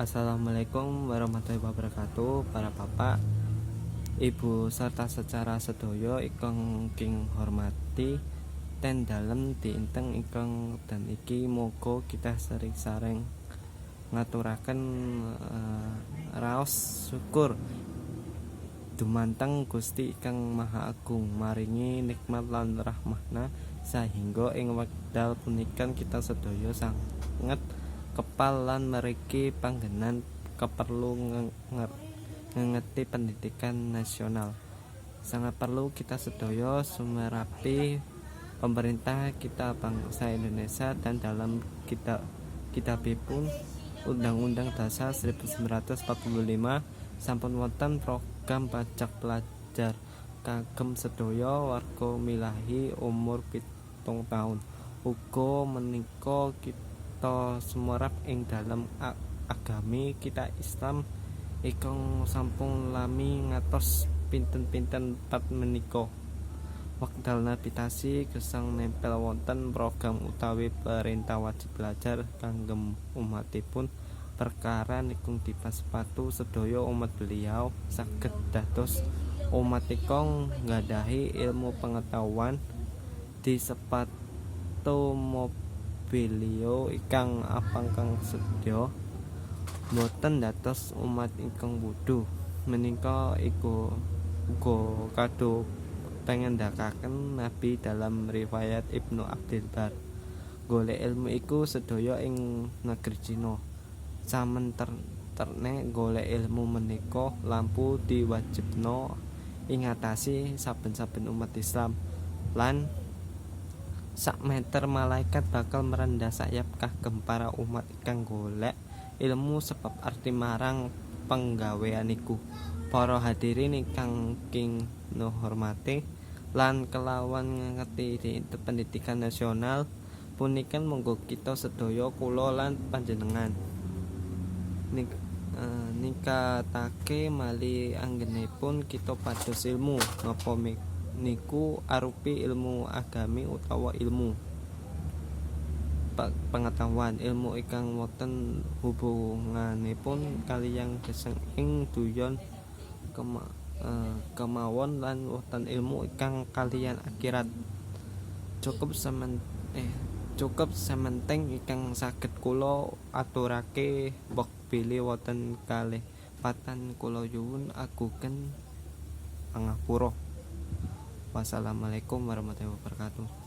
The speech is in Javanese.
Assalamualaikum warahmatullahi wabarakatuh. Para bapak, ibu serta secara sedaya ingkang king hormati, ten dalem dinten ingkang dan iki moga kita sering sareng ngaturaken raos syukur dumateng Gusti ingkang Maha Agung maringi nikmat lan rahmahna sahingga ing wekdal punika kita sedaya sanget kepal lan meriki panggenan keperlu ngengeti pendidikan nasional. Sangat perlu kita sedaya sumerapi pemerintah kita bangsa Indonesia dan dalam kita kitabipun Undang-Undang Dasar 1945 sampun wonten program pajak pelajar kagem sedaya warga milahi umur 7 taun. Uga menika kita sumerap ing dalem agami kita Islam ingkang sampun lami ngantos pinten-pinten pat menika. Wekdal Nabi tasih gesang nempel wonten program utawi perintah wajib belajar kagem umatipun. Perkara niku dipun sedaya umat beliau saged dados umat ingkang nggadahi ilmu pengetahuan di sepatu mobilio ingkang apang sedya boten dados umat ingkang bodho. Menika iku uga kado pengendakaken Nabi dalam riwayat Ibnu Abdil Bar, golek ilmu iku sedaya ing negeri Cina. Samenterne golek ilmu menika lampu diwajibna ing ngatasi saben-saben umat Islam lan sak meter malaikat bakal merendah sayap kagem para umat ingkang golek ilmu sebab arti marang penggawean iku. Para hadirin ingkang king hormati, lan kelawan ngengeti pendidikan nasional punika monggo kita sedaya, kula lan panjenengan, ningkatake malih anggenipun kita pados ilmu, napa niku arupi ilmu agami utawa ilmu pengetahuan, ilmu ingkang wonten hubunganipun kaliyan gesang ing dunya kemawon lan wonten ilmu ingkang kaliyan akhirat. Cukup semanten ingkang saged kula aturake, mbok bilih wonten kalepatan kula nyuwun agunging pangapura. Wassalamualaikum warahmatullahi wabarakatuh.